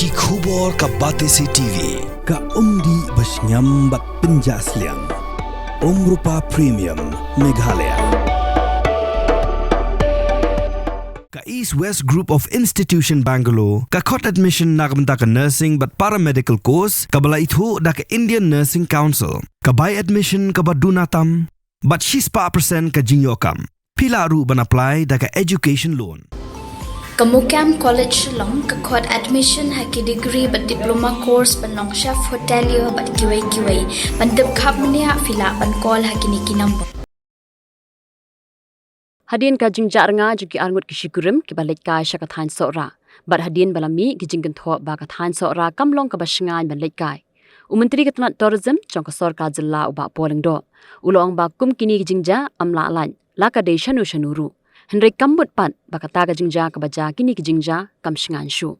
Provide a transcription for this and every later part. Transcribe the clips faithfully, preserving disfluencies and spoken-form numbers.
Ki khubor ka Batesi T V, ka umdih ba shngiam bad pynjah sliang. Umrupa Premium, Meghalaya. Ka East West Group of Institution Bangalore, ka khot admission na ka bynta ka nursing bad paramedical course, kaba la ithuh da ka Indian Nursing Council, ka bai admission kaba duna tam, bad shispah percent ka jingïoh kam. Phi lah ruh ban apply da ka education loan. Ka Mukam College Shillong ka khot admission ha ki degree bad diploma course ban long chef hotelier bad kiwei kiwei. Ban tip khapmniah phi lah ban call ha kine ki number. Hadien ka jingjah rngai jong ki arngut ki shikurim kiba leit kai sha ka thaiñ Sohra, bad hadien ba la mih ki jingkynthoh ba ka thaiñ Sohra kam long kaba shngaiñ ban leit kai, u Myntri ka tnat Tourism jong ka sorkar jylla, u Bah Paul Lyngdoh, u la ong ba kum kine ki jingjia ym lah lait la ka dei shano shano ruh. Hynrei kam mut pat ba kata ka jingjia kaba jia kine ki jingjia kam shngaiñ shuh.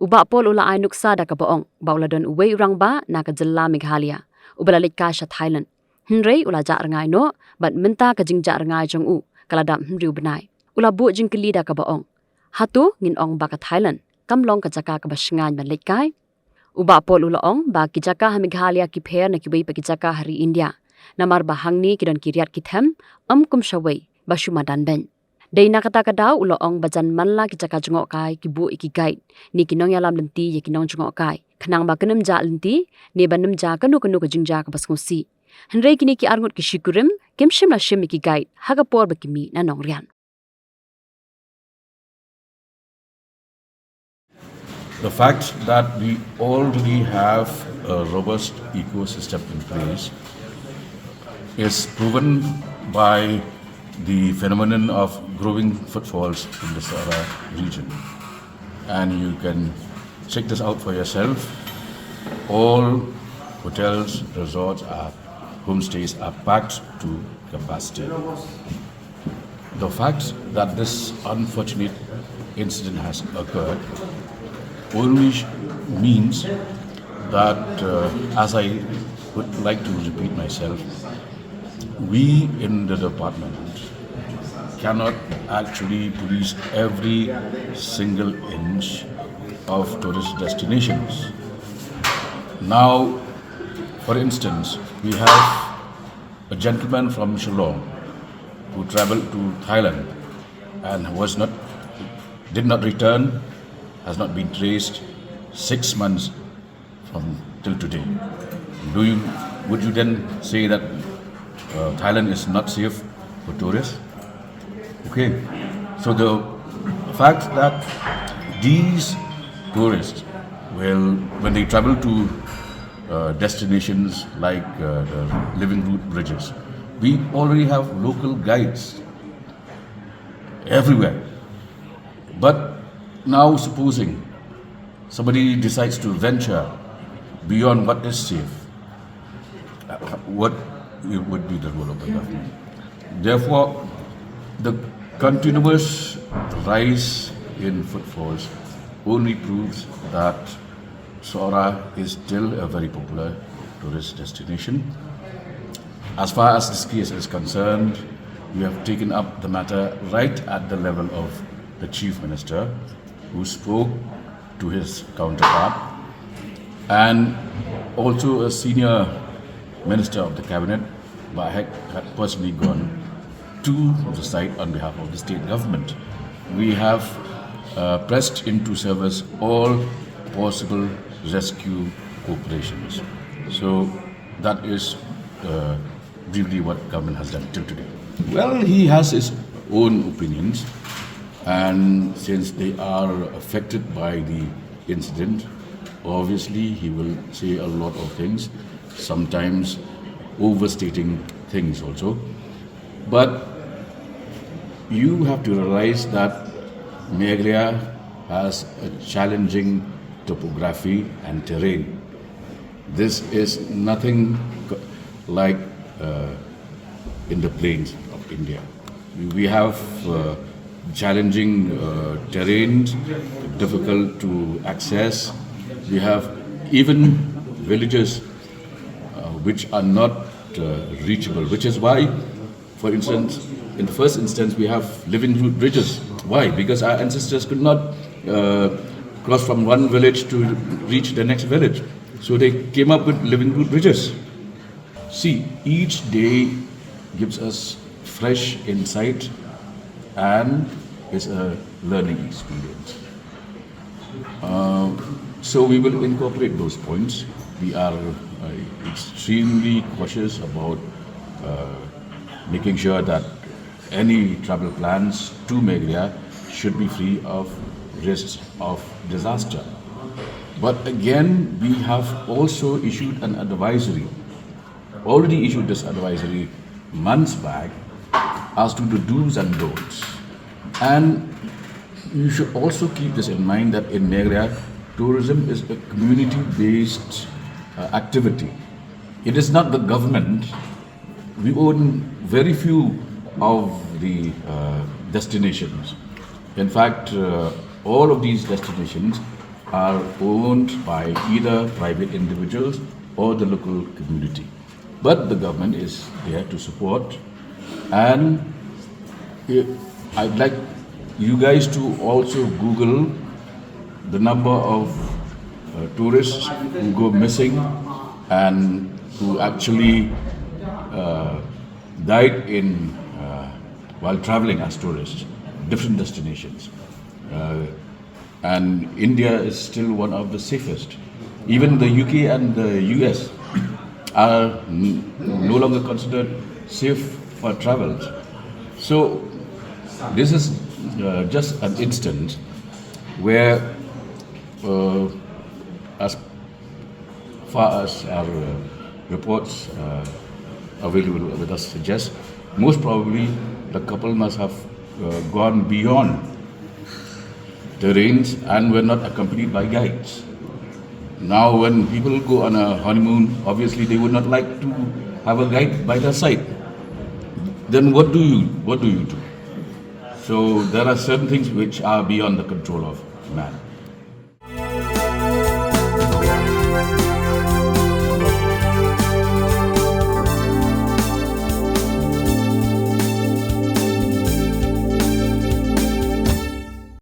U Bah Paul u la ai nuksa da kaba ong ba u la don uwei u rangbah na ka jylla Meghalaya uba la leit kai sha Thailand, hynrei u la jah rngai noh, bad mynta ka jingjah rngai jong u ka la dap hynriew bnai. U la buh jingkylli da kaba ong, hato ngin ong ba ka Thailand kam long ka jaka kaba shngaiñ ban leit kai? U Bah Paul u la ong ba ki jaka ha Meghalaya ki pher na kiwei pat ki jaka ha ri India, namar ba hangne ki don ki riat ki them, ym kum shawei ba shu madan beiñ. Dei na kata ka daw u la ong ba jan man la ki jaka jngohkai ki buh ïa ki guide ne ki nongïalam lynti ïa ki nongjngohkai, khnang ba kin ym jah lynti ne ban ym jia kano kano ka jingjia kaba sngewsih. Hynrei kine ki arngut ki shikurim kim shym la shim ïa ki guide ha ka por ba ki mih na nongrian. The fact that we already have a robust ecosystem in place is proven by the phenomenon of growing footfalls in the Sohra region. And you can check this out for yourself. All hotels, resorts, are, homestays are packed to capacity. The fact that this unfortunate incident has occurred only sh- means that, uh, as I would like to repeat myself, we in the department cannot actually police every single inch of tourist destinations. Now, for instance, we have a gentleman from Shillong who traveled to Thailand and was not, did not return, has not been traced six months from till today. Do you, would you then say that, uh, Thailand is not safe for tourists? Okay. So the fact that these tourists, well, when they travel to, uh, destinations like, uh, the Living Root Bridges, we already have local guides everywhere. But now, supposing somebody decides to venture beyond what is safe, uh, what would be the role of the government? Therefore, the continuous rise in footfalls only proves that Sohra is still a very popular tourist destination. As far as this case is concerned, we have taken up the matter right at the level of the Chief Minister, who spoke to his counterpart, and also a senior minister of the cabinet, Bah Hek, had personally gone to the site on behalf of the state government. We have, uh, pressed into service all possible rescue operations. So that is, uh, briefly what government has done till today. Well, he has his own opinions, and since they are affected by the incident, obviously he will say a lot of things, sometimes overstating things also. But you have to realize that Meghalaya has a challenging topography and terrain. This is nothing co- like, uh, in the plains of India. We have, uh, challenging, uh, terrains, difficult to access. We have even villages, uh, which are not, uh, reachable, which is why, for instance, in the first instance, we have living root bridges. Why? Because our ancestors could not, uh, cross from one village to reach the next village. So they came up with living root bridges. See, each day gives us fresh insight and is a learning experience. Uh, so we will incorporate those points. We are uh, extremely cautious about uh, making sure that any travel plans to Meghalaya should be free of risks of disaster. But again, we have also issued an advisory, already issued this advisory months back as to the do's and don'ts. And you should also keep this in mind that in Meghalaya, tourism is a community-based uh, activity. It is not the government. We own very few of the uh, destinations. In fact, uh, all of these destinations are owned by either private individuals or the local community. But the government is there to support. And uh, I'd like you guys to also Google the number of uh, tourists who go missing and who actually uh, died in uh, while traveling as tourists, different destinations. Uh, and India is still one of the safest. Even the U K and the U S are n- no longer considered safe for travels. So this is uh, just an instance where, uh, as far as our uh, reports uh, available with us suggest, most probably the couple must have uh, gone beyond the range and were not accompanied by guides. Now, when people go on a honeymoon, obviously they would not like to have a guide by their side. Then what do you what do you do? So there are certain things which are beyond the control of man.